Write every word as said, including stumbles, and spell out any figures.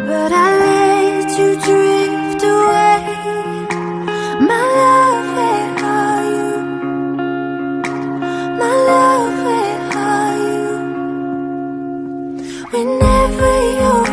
But I let you drift away. My love, where are you? My love, where are you? Whenever you're